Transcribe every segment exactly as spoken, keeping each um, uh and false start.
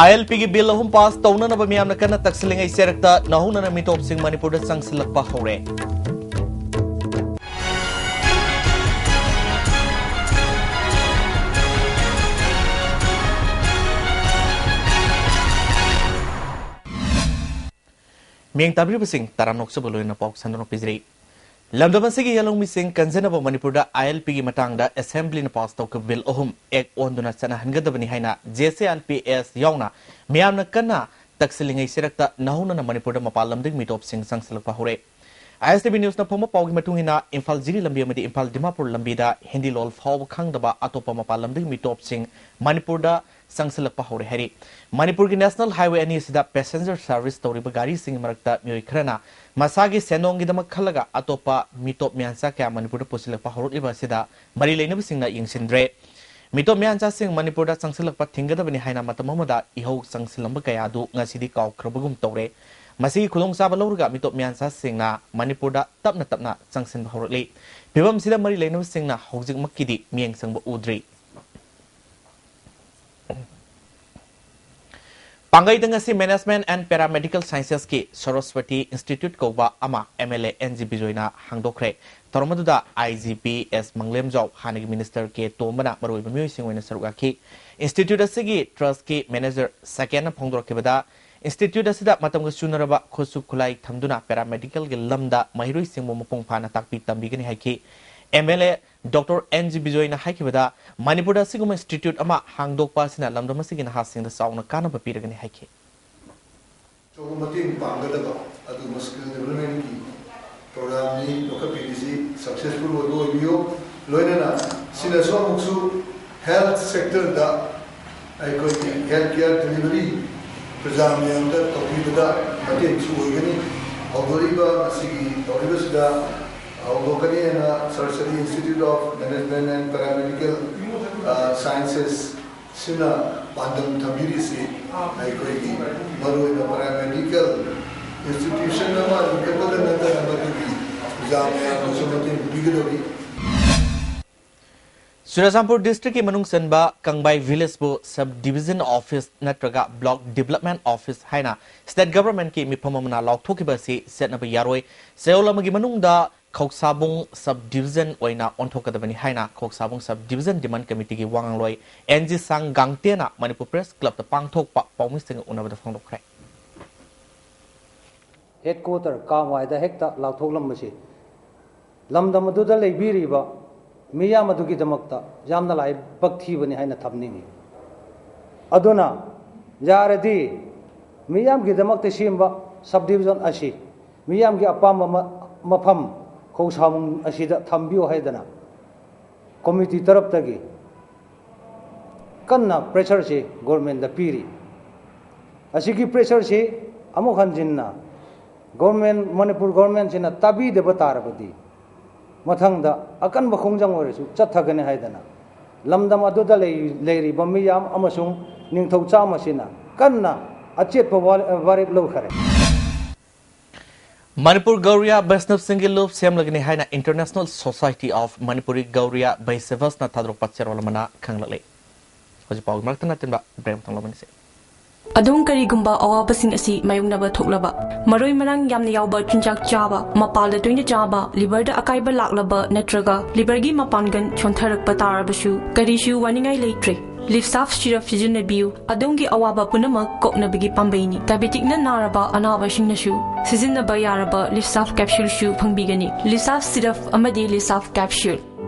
ꯑꯥꯏ L ꯄꯤꯒꯤ bill ꯑꯍꯨꯝ pass ꯇꯧꯅꯅꯕ ꯃꯤꯌꯥꯝꯅ ꯀꯟꯅ ꯇꯛꯁꯤꯜꯂꯤꯉꯩ ꯆꯦꯔꯛꯇ ꯅꯧꯍꯧꯅꯅ ꯃꯤꯇꯣꯞꯁꯤꯡ ꯃꯅꯤꯄꯨꯔꯗ ꯆꯪꯁꯤꯜꯂꯛꯄ ꯍꯧꯔꯦ꯫ ꯃꯤꯌꯦꯡ ꯇꯥꯕꯤꯔꯤꯕꯁꯤꯡ ꯇꯔꯥꯝꯅ ꯑꯣꯛꯆꯕ ꯂꯣꯏꯅꯅ ꯄꯥꯎ ꯁꯟꯗꯣꯛꯅ ꯄꯤꯖꯔꯤ꯫ ꯂꯝꯗꯝ ꯑꯁꯤꯒꯤ ꯌꯦꯜꯍꯧꯃꯤꯁꯤꯡ ꯀꯟꯖꯅꯕ ꯃꯅꯤꯄꯨꯔꯗ ꯑꯥꯏ ꯑꯦꯜ ꯄꯤꯒꯤ ꯃꯇꯥꯡꯗ ꯑꯦꯁꯦꯝꯕ꯭ꯂꯤꯅ ꯄꯥꯁ ꯇꯧꯈꯤꯕ ꯕꯤꯜ ꯑꯍꯨꯝ ꯑꯦꯛ ꯑꯣꯟꯗꯨꯅ ꯆꯠꯅꯍꯟꯒꯗꯕꯅꯤ ꯍꯥꯏꯅ J S A I P S ꯌꯥꯎꯅ ꯃꯤꯌꯥꯝꯅ ꯀꯟꯅ ꯇꯛꯁꯤꯜꯂꯤꯉꯩ ꯆꯦꯔꯛꯇ ꯅꯧꯍꯧꯅꯅ ꯃꯅꯤꯄꯨꯔꯗ ꯃꯄꯥꯟ ꯂꯝꯗꯒꯤ ꯃꯤꯇꯣꯞꯁꯤꯡ ꯆꯪꯁꯤꯜꯂꯛꯄ ꯍꯧꯔꯦ꯫ ꯑꯥꯏ ꯑꯦꯁ ꯇꯤ ꯚꯤ ꯅ꯭ꯌꯨꯁꯅ ꯐꯪꯕ ꯄꯥꯎꯒꯤ ꯃꯇꯨꯡ ꯏꯟꯅ, ꯏꯝꯐꯥꯜ ꯖꯤꯔꯤ ꯂꯝꯕꯤ ꯑꯃꯗꯤ ꯏꯝꯐꯥꯜ ꯗꯤꯃꯥꯄꯨꯔ ꯂꯝꯕꯤꯗ ꯍꯤꯟꯗꯤ ꯂꯣꯜ ꯐꯥꯎꯕ ꯈꯪꯗꯕ ꯑꯇꯣꯞꯄ ꯃꯄꯥꯟ ꯂꯝꯗꯒꯤ ꯃꯤꯇꯣꯞꯁꯤꯡ ꯃꯅꯤꯄꯨꯔꯗ ꯆꯪꯁꯤꯜꯂꯛꯄ ꯍꯧꯔꯦ ꯍꯥꯏꯔꯤ꯫ ꯃꯅꯤꯄꯨꯔꯒꯤ ꯅꯦꯁꯅꯦꯜ ꯍꯥꯏꯋꯦ ꯑꯅꯤ ꯑꯁꯤꯗ ꯄꯦꯁꯦꯟꯖꯔ ꯁꯥꯔꯚꯤꯁ ꯇꯧꯔꯤꯕ ꯒꯥꯔꯤꯁꯤꯡꯒꯤ ꯃꯔꯛꯇ ꯃꯤꯑꯣꯏ ꯈꯔꯅ ꯃꯁꯥꯒꯤ ꯁꯦꯟꯗꯣꯡꯒꯤꯗꯃꯛ ꯈꯜꯂꯒ ꯑꯇꯣꯞꯄ ꯃꯤꯇꯣꯞ ꯃꯤꯌꯥꯟꯆꯥ ꯀꯌꯥ ꯃꯅꯤꯄꯨꯔꯗ ꯄꯨꯁꯤꯜꯂꯛꯄ ꯍꯧꯔꯛꯂꯤꯕ ꯑꯁꯤꯗ ꯃꯔꯤ ꯂꯩꯅꯕꯁꯤꯡꯅ ꯌꯦꯡꯁꯤꯟꯗ꯭ꯔꯦ꯫ ꯃꯤꯇꯣꯞ ꯃꯤꯌꯥꯟꯆꯥꯁꯤꯡ ꯃꯅꯤꯄꯨꯔꯗ ꯆꯪꯁꯤꯜꯂꯛꯄ ꯊꯤꯡꯒꯗꯕꯅꯤ ꯍꯥꯏꯅ ꯃꯇꯝ ꯑꯃꯗ ꯏꯍꯧ ꯆꯪꯁꯤꯜꯂꯝꯕ ꯀꯌꯥ ꯑꯗꯨ ꯉꯁꯤꯗꯤ ꯀꯥꯎꯈ꯭ꯔꯕꯒꯨꯝ ꯇꯧꯔꯦ꯫ ꯃꯁꯤꯒꯤ ꯈꯨꯗꯣꯡꯆꯥꯕ ꯂꯧꯔꯒ ꯃꯤꯇꯣꯞ ꯃꯤꯌꯥꯟꯆꯥꯁꯤꯡꯅ ꯃꯅꯤꯄꯨꯔꯗ ꯇꯞꯅ ꯇꯞꯅ ꯆꯪꯁꯤꯟꯕ ꯍꯧꯔꯛꯂꯤ꯫ ꯐꯤꯕꯝꯁꯤꯗ ꯃꯔꯤ ꯂꯩꯅꯕꯁꯤꯡꯅ ꯍꯧꯖꯤꯛꯃꯛꯀꯤꯗꯤ ꯃꯤꯠꯌꯦꯡ ꯆꯪꯕ ꯎꯗ꯭ꯔꯤ꯫ ꯄꯥꯡꯒꯩꯗ ꯉꯁꯤ Management and Paramedical Sciences ꯀꯤ ꯁꯔꯁꯋꯇꯤ Institute ꯀꯧꯕ ꯑꯃ M L A N G ꯕꯤꯖꯣꯏꯅ ꯍꯥꯡꯗꯣꯛꯈ꯭ꯔꯦ꯫ ꯊꯧꯔꯝ ꯑꯗꯨꯗ ꯑꯥꯏ ꯖꯤ ꯄꯤ ꯑꯦꯁ ꯃꯪꯂꯦꯝꯖꯥꯎ, ꯍꯥꯟꯅꯒꯤ ꯃꯤꯅꯤꯁꯇꯔ ꯀꯦ ꯇꯣꯝꯕꯅ ꯃꯔꯨꯑꯣꯏꯕ ꯃꯤꯑꯣꯏꯁꯤꯡ ꯑꯣꯏꯅ ꯁꯔꯨꯛ ꯌꯥꯈꯤ꯫ ꯏꯟꯁꯇꯤꯇ꯭ꯌꯨꯠ ꯑꯁꯤꯒꯤ ꯇ꯭ꯔꯁꯀꯤ ꯃꯦꯅꯦꯖꯔ ꯁꯀꯦꯟꯅ ꯐꯣꯡꯗꯣꯔꯛꯈꯤꯕꯗ, ꯏꯟꯁꯇꯤꯇ꯭ꯌꯨꯠ ꯑꯁꯤꯗ ꯃꯇꯝꯒ ꯆꯨꯅꯔꯕ ꯈꯨꯠꯁꯨ ꯈꯨꯠꯂꯥꯏ ꯊꯝꯗꯨꯅ ꯄꯦꯔꯥꯃꯦꯗꯤꯀꯦꯜꯒꯤ ꯂꯝꯗ ꯃꯍꯩꯔꯣꯏꯁꯤꯡꯕꯨ ꯃꯄꯨꯡ ꯐꯥꯅ ꯇꯥꯛꯄꯤ ꯇꯝꯕꯤꯒꯅꯤ ꯍꯥꯏꯈꯤ꯫ M L A doctor N G ꯕꯤꯖꯣꯏꯅ ꯍꯥꯏꯈꯤꯕꯗ, ꯃꯅꯤꯄꯨꯔꯗ ꯑꯁꯤꯒꯨꯝꯕ ꯏꯟꯁꯇꯤꯇ꯭ꯌꯨꯠ ꯑꯃ ꯍꯥꯡꯗꯣꯛꯄ ꯑꯁꯤꯅ ꯂꯝꯗꯝ ꯑꯁꯤꯒꯤ ꯅꯍꯥꯁꯤꯡꯗ ꯆꯥꯎꯅ ꯀꯥꯟꯅꯕ ꯄꯤꯔꯒꯅꯤ ꯍꯥꯏꯈꯤ꯫ ꯑꯆꯧꯕ ꯃꯇꯦꯡ ꯄꯥꯡꯒꯗꯕ ꯑꯗꯨꯒꯨꯝꯕ ꯁ꯭ꯀꯤꯜ ꯗꯤꯕꯂꯞꯃꯦꯟꯒꯤ ꯄ꯭ꯔꯣꯒ꯭ꯔꯥꯝꯅꯤ ꯂꯧꯈꯠꯄꯤꯔꯤꯁꯤ ꯁꯛꯁꯦꯁꯐꯨꯜ ꯑꯣꯏꯕ ꯑꯣꯏꯕꯤꯌꯨ꯫ ꯂꯣꯏꯅꯅ ꯁꯤꯅꯁꯨ ꯑꯃꯨꯛꯁꯨ ꯍꯦꯜꯊ ꯁꯦꯛꯇꯔꯗ ꯑꯩꯈꯣꯏꯒꯤ ꯍꯦꯜꯊ ꯀꯤꯌꯔ ꯗꯦꯂꯤꯚꯔꯤ ꯄ꯭ꯔꯖꯥ ꯃꯌꯥꯝꯗ ꯇꯧꯕꯤꯕꯗ ꯃꯇꯦꯡꯁꯨ ꯑꯣꯏꯒꯅꯤ꯫ ꯍꯧꯗꯣꯔꯤꯕ ꯉꯁꯤꯒꯤ ꯇꯧꯔꯤꯕꯁꯤꯗ ꯍꯧꯗꯣꯛꯀꯅꯤ ꯍꯥꯏꯅ Saraswati Institute of Management and Paramedical, ꯑ, Sciences ꯁꯤꯅ ꯄꯥꯟꯗꯝ ꯊꯝꯕꯤꯔꯤꯁꯤ ꯑꯩꯈꯣꯏꯒꯤ ꯃꯔꯨꯑꯣꯏꯅ paramedical institution ꯑꯃ ꯂꯤꯡꯈꯠꯄꯗ ꯅꯠꯇꯅ ꯃꯗꯨꯒꯤ ꯑꯣꯖꯥ ꯃꯌꯥꯝꯗꯁꯨ ꯃꯇꯦꯡ ꯄꯤꯒꯗꯧꯔꯤ꯫ ꯆꯨꯔꯆꯥꯟꯄꯨꯔ ꯗꯤꯁꯇ꯭ꯔꯤꯛꯀꯤ ꯃꯅꯨꯡ ꯆꯟꯕ ꯀꯪꯕꯥꯏ ꯚꯤꯂꯦꯖꯄꯨ ꯁꯕ ꯗꯤꯚꯤꯖꯟ ꯑꯣꯐꯤꯁ ꯅꯠꯇ꯭ꯔꯒ ꯕ꯭ꯂꯣꯛ ꯗꯤꯕꯂꯞꯃꯦꯟ ꯑꯣꯐꯤꯁ ꯍꯥꯏꯅ ꯁ꯭ꯇꯦꯠ ꯒꯚꯔꯟꯃꯦꯟꯠꯀꯤ ꯃꯤꯐꯝ ꯑꯃꯅ ꯂꯥꯎꯊꯣꯛꯈꯤꯕ ꯑꯁꯤ ꯆꯠꯅꯕ ꯌꯥꯔꯣꯏ꯫ ꯆꯌꯣꯜ ꯑꯃꯒꯤ ꯃꯅꯨꯡꯗ ꯈꯧꯁꯥꯕꯨꯡ ꯁꯕ ꯗꯤꯚꯤꯖꯟ ꯑꯣꯏꯅ ꯑꯣꯟꯊꯣꯛꯀꯗꯕꯅꯤ ꯍꯥꯏꯅ ꯈꯧꯁꯥꯕꯨꯡ ꯁꯕ ꯗꯤꯚꯤꯖꯟ ꯗꯤꯃꯥꯟ ꯀꯃꯤꯇꯤꯒꯤ ꯋꯥꯉꯥꯡꯂꯣꯏ ꯑꯦꯟ ꯖꯤ ꯁꯥꯡ ꯒꯥꯡꯇꯦꯅ ꯃꯅꯤꯄꯨꯔ ꯄ꯭ꯔꯦꯁ ꯀ꯭ꯂꯕꯇ ꯄꯥꯡꯊꯣꯛꯄ ꯄꯥꯎꯃꯤꯁꯤꯡꯒ ꯎꯅꯕꯗ ꯐꯣꯡꯗꯣꯛꯈ꯭ꯔꯦ꯫ ꯍꯦꯗꯀ꯭ꯋꯥꯇꯔ ꯀꯥꯡꯃꯥꯏꯗ ꯍꯦꯛꯇ ꯂꯥꯎꯊꯣꯛꯂꯝꯕꯁꯤ ꯂꯝꯗꯝ ꯑꯗꯨꯗ ꯂꯩꯕꯤꯔꯤꯕ ꯃꯤꯌꯥꯝ ꯑꯗꯨꯒꯤꯗꯃꯛꯇ ꯌꯥꯝꯅ ꯂꯥꯏꯕꯛ ꯊꯤꯕꯅꯤ ꯍꯥꯏꯅ ꯊꯝꯅꯤꯡꯏ꯫ ꯑꯗꯨꯅ ꯌꯥꯔꯗꯤ ꯃꯤꯌꯥꯝꯒꯤꯗꯃꯛꯇ ꯁꯦꯝꯕ ꯁꯕ ꯗꯤꯚꯤꯖꯟ ꯑꯁꯤ ꯃꯤꯌꯥꯝꯒꯤ ꯑꯄꯥꯝꯕ ꯃ-, ꯃꯐꯝ ꯈꯧꯁꯥꯕꯨꯡ ꯑꯁꯤꯗ ꯊꯝꯕꯤꯌꯨ ꯍꯥꯏꯗꯅ ꯀꯃꯤꯇꯤ ꯇꯔꯞꯇꯒꯤ ꯀꯟꯅ ꯄ꯭ꯔꯦꯁꯔꯁꯤ ꯒꯣꯔꯃꯦꯟꯗ ꯄꯤꯔꯤ꯫ ꯑꯁꯤꯒꯤ ꯄ꯭ꯔꯦꯁꯔꯁꯤ ꯑꯃꯨꯛ ꯍꯟꯖꯤꯟꯅ ꯒꯣꯔꯃꯦꯟ, ꯃꯅꯤꯄꯨꯔ ꯒꯣꯔꯃꯦꯟꯁꯤꯅ ꯇꯥꯕꯤꯗꯕ ꯇꯥꯔꯕꯗꯤ ꯃꯊꯪꯗ ꯑꯀꯟꯕ ꯈꯣꯡꯖꯪ ꯑꯣꯏꯔꯁꯨ ꯆꯠꯊꯒꯅꯤ ꯍꯥꯏꯗꯅ ꯂꯝꯗꯝ ꯑꯗꯨꯗ ꯂꯩ-, ꯂꯩꯔꯤꯕ ꯃꯤꯌꯥꯝ ꯑꯃꯁꯨꯡ ꯅꯤꯡꯊꯧ ꯆꯥꯝꯃꯁꯤꯅ ꯀꯟꯅ ꯑꯆꯦꯠꯄ ꯋꯥ-, ꯋꯥꯔꯦꯞ ꯂꯧꯈꯔꯦ꯫ ꯃꯅꯤꯄꯨꯔ ꯒꯧꯔꯤꯌꯥ ꯕꯩꯁꯅꯕꯁꯤꯡꯒꯤ ꯂꯨꯞ ꯁꯦꯝꯂꯒꯅꯤ ꯍꯥꯏꯅ International Society of Manipuri Gauriya Vaishyas ꯅ ꯊꯥꯗꯣꯔꯛꯄ ꯆꯦꯔꯣꯜ ꯑꯃꯅ ꯈꯪꯂꯛꯂꯦ꯫ ꯍꯧꯖꯤꯛ ꯄꯥꯎꯒꯤ ꯃꯔꯛꯇ ꯅꯠꯇꯤꯟꯕ ꯕ꯭ꯔꯦꯛ ꯑꯃꯇꯪ ꯂꯧꯃꯤꯟꯅꯁꯤ꯫ ꯑꯗꯣꯝ ꯀꯔꯤꯒꯨꯝꯕ ꯑꯋꯥꯕꯁꯤꯡ ꯑꯁꯤ ꯃꯥꯌꯣꯛꯅꯕ ꯊꯣꯛꯂꯕ, ꯃꯔꯣꯏ ꯃꯔꯥꯡ ꯌꯥꯝꯅ ꯌꯥꯎꯕ ꯆꯤꯟꯖꯥꯛ ꯆꯥꯕ, ꯃꯄꯥꯜꯗ ꯇꯣꯏꯅ ꯆꯥꯕ, ꯂꯤꯚꯔꯗ ꯑꯀꯥꯏꯕ ꯂꯥꯛꯂꯕ ꯅꯠꯇ꯭ꯔꯒ ꯂꯤꯚꯔꯒꯤ ꯃꯄꯥꯡꯒꯜ ꯁꯣꯟꯊꯔꯛꯄ ꯇꯥꯔꯕꯁꯨ ꯀꯔꯤꯁꯨ ꯋꯥꯅꯤꯡꯉꯥꯏ ꯂꯩꯇ꯭ꯔꯦ꯫ ꯂꯤꯞꯁꯥꯐ ꯁꯤꯔꯞ ꯁꯤꯖꯤꯟꯅꯕꯤꯌꯨ꯫ ꯑꯗꯣꯝꯒꯤ ꯑꯋꯥꯕ ꯄꯨꯝꯅꯃꯛ ꯀꯣꯛꯅꯕꯒꯤ ꯄꯥꯝꯕꯩꯅꯤ꯫ ꯗꯥꯏꯕꯦꯇꯤꯛꯅ ꯅꯥꯔꯕ ꯑꯅꯥꯕꯁꯤꯡꯅꯁꯨ ꯁꯤꯖꯤꯟꯅꯕ ꯌꯥꯔꯕ ꯂꯤꯞꯁꯥꯐ ꯀꯦꯞꯁꯨꯜꯁꯨ ꯐꯪꯕꯤꯒꯅꯤ꯫ ꯂꯤꯞꯁꯥꯐ ꯁꯤꯔꯞ ꯑꯃꯗꯤ ꯂꯤꯞꯁꯥꯐ ꯀꯦꯞꯁꯨꯜ꯫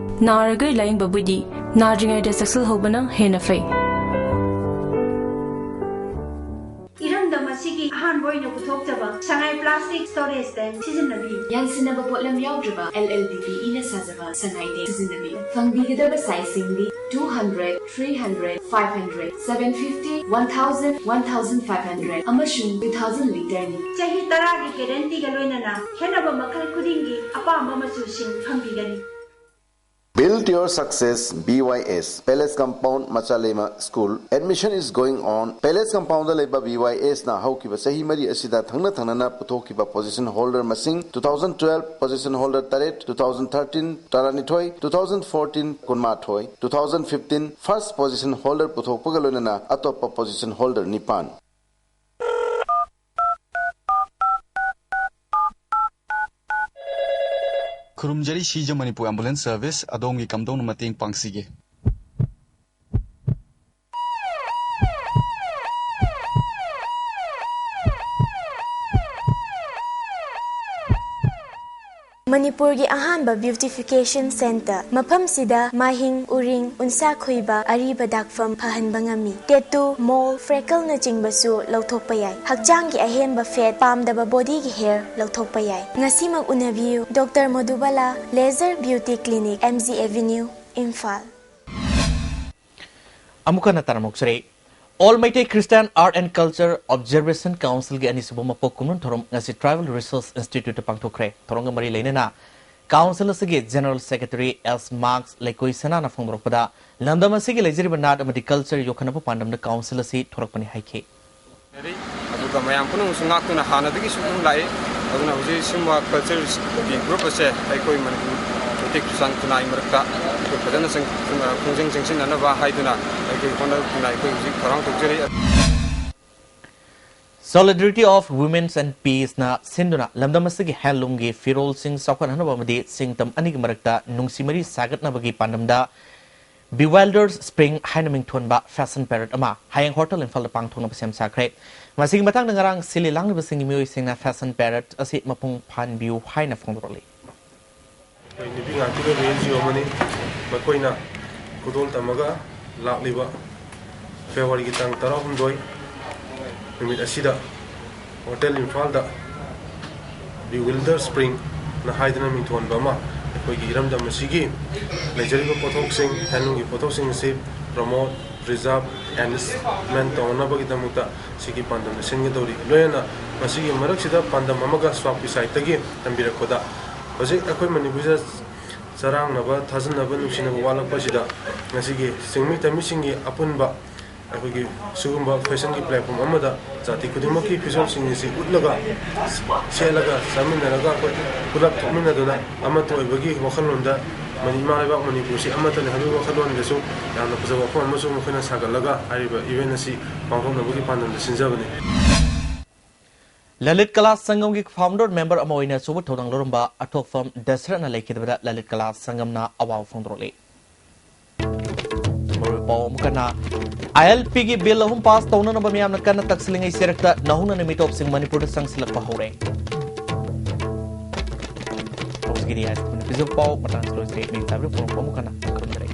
ꯅꯥꯔꯒ ꯂꯥꯌꯦꯡꯕꯕꯨꯗꯤ ꯅꯥꯗ꯭ꯔꯤꯉꯩꯗ ꯆꯦꯛꯁꯤꯜꯍꯧꯕꯅ ꯍꯦꯟꯅ ꯐꯩ꯫ ꯏꯔꯝꯗꯝ ꯑꯁꯤꯒꯤ ꯑꯍꯥꯟꯕ ꯑꯣꯏꯅ ꯄꯨꯊꯣꯛꯆꯕ ꯁꯉꯥꯏ ꯄ꯭ꯂꯥꯁꯇꯤꯛ ꯁ꯭ꯇꯣꯔꯦꯖ ꯇꯦꯡ ꯁꯤꯖꯤꯟꯅꯕꯤꯌꯨ꯫ ꯌꯥꯟꯁꯤꯟꯅꯕ ꯄꯣꯠꯂꯝ ꯌꯥꯎꯗ꯭ꯔꯕ ꯑꯦꯜ ꯑꯦꯜ ꯗꯤ ꯄꯤ ꯏ ꯁꯥꯖꯕ ꯁꯉꯥꯏ ꯇꯦꯛ ꯁꯤꯖꯤꯟꯅꯕꯤꯌꯨ꯫ ꯐꯪꯕꯤꯒꯗꯕ ꯁꯥꯏꯖꯁꯤꯡꯗꯤ two hundred, three hundred, five hundred, seven fifty, one thousand, one thousand five hundred ꯑꯃꯁꯨꯡ two thousand literꯅꯤ꯫ ꯆꯍꯤ ꯇꯔꯥꯒꯤ ꯒꯦꯔꯦꯟꯇꯤꯒ ꯂꯣꯏꯅꯅ ꯈꯦꯠꯅꯕ ꯃꯈꯜ ꯈꯨꯗꯤꯡꯒꯤ ꯑꯄꯥꯝꯕ ꯃꯆꯨꯁꯤꯡ ꯐꯪꯕꯤꯒꯅꯤ꯫ Build your success, B Y S, Palace Compound, Machaleima School. Admission is going on. Palace Compoundꯗ ꯂꯩꯕ B Y Sꯅ ꯍꯧꯈꯤꯕ ꯆꯍꯤ ꯃꯔꯤ ꯑꯁꯤꯗ ꯊꯪꯅ ꯊꯪꯅꯅ ꯄꯨꯊꯣꯛꯈꯤꯕ position holder ꯃꯁꯤꯡ, two thousand twelve position holder ꯇꯔꯦꯠ, two thousand thirteen ꯇꯔꯥꯅꯤꯊꯣꯏ, two thousand fourteen ꯀꯨꯟꯃꯥꯊꯣꯏ, two thousand fifteen first position holder ꯄꯨꯊꯣꯛꯄꯒ ꯂꯣꯏꯅꯅ ꯑꯇꯣꯞꯄ position holder ꯅꯤꯄꯥꯟ꯫ ꯈꯨꯔꯨꯝꯖꯔꯤ ꯁꯤꯖ ꯃꯅꯤꯄꯨꯔ ꯑꯦꯝꯕꯨꯂꯦꯟꯁ ꯁꯔꯚꯤꯁ, ꯑꯗꯣꯝꯒꯤ ꯀꯝꯗꯧꯅ ꯃꯇꯦꯡ ꯄꯥꯡꯁꯤꯒꯦ? ꯃꯅꯤꯄꯨꯔꯒꯤ ꯑꯍꯥꯟꯕ beautification centre꯫ ꯃꯐꯝꯁꯤꯗ ꯃꯥꯏꯍꯤꯡ, ꯎꯔꯤꯡ, ꯎꯟꯁꯥ ꯈꯨꯏꯕ, ꯑꯔꯤꯕ ꯗꯥꯛꯐꯝ ꯐꯍꯟꯕ ꯉꯝꯃꯤ꯫ Tattoo, mole, freckleꯅꯆꯤꯡꯕꯁꯨ ꯂꯧꯊꯣꯛꯄ ꯌꯥꯏ꯫ ꯍꯛꯆꯥꯡꯒꯤ ꯑꯍꯦꯟꯕ fat, ꯄꯥꯝꯗꯕ bodyꯒꯤ hair ꯂꯧꯊꯣꯛꯄ ꯌꯥꯏ꯫ ꯉꯁꯤꯃꯛ ꯎꯅꯕꯤꯌꯨ, Doctor ꯃꯣꯗꯨꯕꯥꯂꯥ, Laser Beauty Clinic, M G Avenue, Imphal. ꯑꯃꯨꯛ ꯍꯟꯅ ꯇꯥꯔꯝꯃꯨꯛꯆꯔꯤ꯫ All Meitei Christian Art and Culture Observation Councilꯒꯤ ꯑꯅꯤꯁꯨꯕ ꯃꯄꯣꯛ ꯀꯨꯝꯑꯣꯟ ꯊꯧꯔꯝ ꯉꯁꯤ Tribal Research Instituteꯇ ꯄꯥꯡꯊꯣꯛꯈ꯭ꯔꯦ꯫ ꯊꯧꯔꯝꯒ ꯃꯔꯤ ꯂꯩꯅꯅ council ꯑꯁꯤꯒꯤ General Secretary S Marks ꯂꯩꯀꯣꯏ ꯁꯅꯥꯅ ꯐꯣꯡꯗꯣꯔꯛꯄꯗ, ꯂꯝꯗꯝ ꯑꯁꯤꯒꯤ ꯂꯩꯖꯔꯤꯕ ꯅꯥꯠ ꯑꯃꯗꯤ culture ꯌꯣꯛꯈꯠꯅꯕ ꯄꯥꯟꯗꯝꯗ council ꯑꯁꯤ ꯊꯣꯔꯛꯄꯅꯤ ꯍꯥꯏꯈꯤ꯫ ꯑꯗꯨꯒ ꯃꯌꯥꯝ ꯄꯨꯝꯅꯃꯛꯁꯨ ꯉꯥꯛꯇꯨꯅ ꯍꯥꯟꯅꯗꯒꯤꯁꯨ ꯑꯗꯨꯝ ꯂꯥꯛꯏ꯫ ꯑꯗꯨꯅ ꯍꯧꯖꯤꯛ ꯁꯤꯒꯨꯝꯕ cultureꯒꯤ group ꯑꯁꯦ ꯑꯩꯈꯣꯏ ꯃꯅꯤꯄꯨꯔ ꯃꯩꯇꯩ ꯈ꯭ꯔꯤꯁꯇꯥꯟ ꯈꯨꯟꯅꯥꯏ ꯃꯔꯛꯇ ꯑꯩꯈꯣꯏ ꯐꯖꯅ ꯆꯪ-, ꯈꯨꯟ-, ꯈꯣꯡꯖꯪ ꯆꯪꯁꯤꯟꯅꯅꯕ ꯍꯥꯏꯗꯨꯅ ꯑꯩꯈꯣꯏ ꯍꯣꯠꯅꯗꯨꯅ ꯑꯩꯈꯣꯏ ꯍꯧꯖꯤꯛ ꯊꯧꯔꯥꯡ ꯇꯧꯖꯔꯤ꯫ Solidarity of Women's and Peaceꯅ ꯁꯤꯟꯗꯨꯅ ꯂꯝꯗꯝ ꯑꯁꯤꯒꯤ handloomꯒꯤ ꯐꯤꯔꯣꯜꯁꯤꯡ ꯆꯥꯎꯈꯠꯍꯟꯅꯕ ꯑꯃꯗꯤ ꯁꯤꯡꯇꯝ ꯑꯅꯤꯒꯤ ꯃꯔꯛꯇ ꯅꯨꯡꯁꯤ ꯃꯔꯤ ꯁꯥꯒꯠꯅꯕꯒꯤ ꯄꯥꯟꯗꯝꯗ Bewildered Spring ꯍꯥꯏꯅ ꯃꯤꯡꯊꯣꯟꯕ fashion parade ꯑꯃ ꯍꯌꯦꯡ ꯍꯣꯇꯦꯜ ꯏꯝꯐꯥꯜꯗ ꯄꯥꯡꯊꯣꯛꯅꯕ ꯁꯦꯝ ꯁꯥꯈ꯭ꯔꯦ꯫ ꯃꯁꯤꯒꯤ ꯃꯇꯥꯡꯗ ꯉꯔꯥꯡ ꯁꯤꯜꯂꯤ ꯂꯥꯡꯂꯤꯕꯁꯤꯡꯒꯤ ꯃꯤꯑꯣꯏꯁꯤꯡꯅ fashion parade ꯑꯁꯤ ꯃꯄꯨꯡ ꯐꯥꯍꯟꯕꯤꯌꯨ ꯍꯥꯏꯅ ꯐꯣꯡꯗꯣꯔꯛꯂꯤ꯫ ꯑꯩꯈꯣꯏ ꯅꯨꯄꯤ ꯉꯥꯛꯀꯤ ꯑꯣꯏꯕ NGO ꯑꯃꯅꯤ꯫ ꯃꯈꯣꯏꯅ ꯈꯨꯗꯣꯜ ꯇꯝꯃꯒ ꯂꯥꯛꯂꯤꯕ Februaryꯒꯤ ꯇꯥꯡ ꯇꯔꯥꯍꯨꯝꯗꯣꯏ ꯅꯨꯃꯤꯠ ꯑꯁꯤꯗ ꯍꯣꯇꯦꯜ ꯏꯝꯐꯥꯜꯗ Bewildered Springꯅ ꯍꯥꯏꯗꯨꯅ ꯃꯤꯡꯊꯣꯟꯕ ꯑꯃ ꯑꯩꯈꯣꯏꯒꯤ ꯏꯔꯝꯗꯝ ꯑꯁꯤꯒꯤ ꯂꯩꯖꯔꯤꯕ ꯄꯣꯠꯊꯣꯛꯁꯤꯡ, ꯍꯦꯟꯂꯨꯝꯒꯤ ꯄꯣꯠꯊꯣꯛꯁꯤꯡ ꯑꯁꯤ ꯄ꯭ꯔꯃꯣꯠ, ꯄ꯭ꯔꯤꯖꯥꯕ, ꯑꯦꯟꯍꯦꯟꯁꯃꯦꯟ ꯇꯧꯅꯅꯕꯒꯤꯗꯃꯛꯇ ꯁꯤꯒꯤ ꯄꯥꯟꯗꯝꯗ ꯁꯤꯟꯒꯗꯧꯔꯤ꯫ ꯂꯣꯏꯅꯅ ꯃꯁꯤꯒꯤ ꯃꯔꯛꯁꯤꯗ ꯄꯥꯟꯗꯝ ꯑꯃꯒ ꯁ꯭ꯋꯥꯞꯀꯤ ꯁꯥꯏꯠꯇꯒꯤ ꯊꯝꯕꯤꯔꯛꯄꯗ, ꯍꯧꯖꯤꯛ ꯑꯩꯈꯣꯏ ꯃꯅꯤꯄꯨꯔꯁꯤꯗ ꯆꯔꯥꯡꯅꯕ, ꯊꯥꯖꯅꯕ, ꯅꯨꯡꯁꯤꯅꯕ ꯋꯥꯠꯂꯛꯄꯁꯤꯗ ꯉꯁꯤꯒꯤ ꯆꯤꯡꯃꯤ ꯇꯝꯃꯤꯁꯤꯡꯒꯤ ꯑꯄꯨꯟꯕ ꯑꯩꯈꯣꯏꯒꯤ ꯁꯤꯒꯨꯝꯕ ꯐꯦꯁꯟꯒꯤ ꯄ꯭ꯂꯦꯠꯐꯣꯝ ꯑꯃꯗ ꯖꯥꯇꯤ ꯈꯨꯗꯤꯡꯃꯛꯀꯤ ꯐꯤꯖꯣꯜꯁꯤꯡ ꯑꯁꯤ ꯎꯠꯂꯒ, ꯁꯦꯠꯂꯒ, ꯆꯥꯃꯤꯟꯅꯔꯒ ꯑꯩꯈꯣꯏ ꯄꯨꯂꯞ ꯊꯣꯛꯃꯤꯟꯅꯗꯨꯅ ꯑꯃꯠꯇ ꯑꯣꯏꯕꯒꯤ ꯋꯥꯈꯜꯂꯣꯟꯗ ꯃꯅꯤ-, ꯏꯃꯥ ꯂꯩꯕꯥꯛ ꯃꯅꯤꯄꯨꯔꯁꯤ ꯑꯃꯠꯇꯅꯤ ꯍꯥꯏꯕꯒꯤ ꯋꯥꯈꯜꯂꯣꯟꯗꯁꯨ ꯌꯥꯝꯅ ꯐꯖꯕ ꯋꯥꯐꯝ ꯑꯃꯁꯨ ꯃꯈꯣꯏꯅ ꯁꯥꯒꯠꯂꯒ ꯍꯥꯏꯔꯤꯕ ꯏꯚꯦꯟ ꯑꯁꯤ ꯄꯥꯡꯊꯣꯛꯅꯕꯒꯤ ꯄꯥꯟꯗꯝꯗ ꯁꯤꯟꯖꯕꯅꯤ꯫ ꯂꯂꯤꯠ ꯀꯂꯥ ꯁꯪꯒꯝꯒꯤ ꯐꯥꯎꯟꯗꯔ ꯃꯦꯝꯕꯔ ꯑꯃ ꯑꯣꯏꯅ ꯑꯆꯧꯕ ꯊꯧꯗꯥꯡ ꯂꯧꯔꯝꯕ ꯑꯊꯣꯛꯐꯝ ꯗꯁꯔꯠꯅ ꯂꯩꯈꯤꯗꯕꯗ ꯂꯂꯤꯠ ꯀꯂꯥ ꯁꯪꯒꯝꯅ ꯑꯋꯥꯕ ꯐꯣꯡꯗꯣꯔꯛꯂꯤ꯫ ꯃꯔꯨꯑꯣꯏꯕ ꯄꯥꯎ ꯑꯃꯨꯛ ꯍꯟꯅ, ꯑꯥꯏ ꯑꯦꯜ ꯄꯤꯒꯤ ꯕꯤꯜ ꯑꯍꯨꯝ ꯄꯥꯁ ꯇꯧꯅꯅꯕ ꯃꯤꯌꯥꯝꯅ ꯀꯟꯅ ꯇꯛꯁꯤꯜꯂꯤꯉꯩ ꯆꯩꯔꯛꯇ ꯅꯧꯍꯧꯅꯅ ꯃꯤꯇꯣꯞꯁꯤꯡ ꯃꯅꯤꯄꯨꯔꯗ ꯆꯪꯁꯤꯜꯂꯛꯄ ꯍꯧꯔꯦ꯫ ꯍꯧꯖꯤꯛꯀꯤꯗꯤ ꯑꯩꯈꯣꯏꯅ ꯄꯤꯖꯕ ꯄꯥꯎ ꯃꯇꯥꯡ ꯑꯁꯤꯗ ꯂꯣꯏꯁꯤꯜꯂꯦ꯫ ꯃꯤꯡ ꯊꯥꯕꯤꯔꯛꯄ ꯄꯥꯎ ꯑꯃꯨꯛ ꯍꯟꯅ ꯈꯨꯔꯨꯝꯖꯔꯤ꯫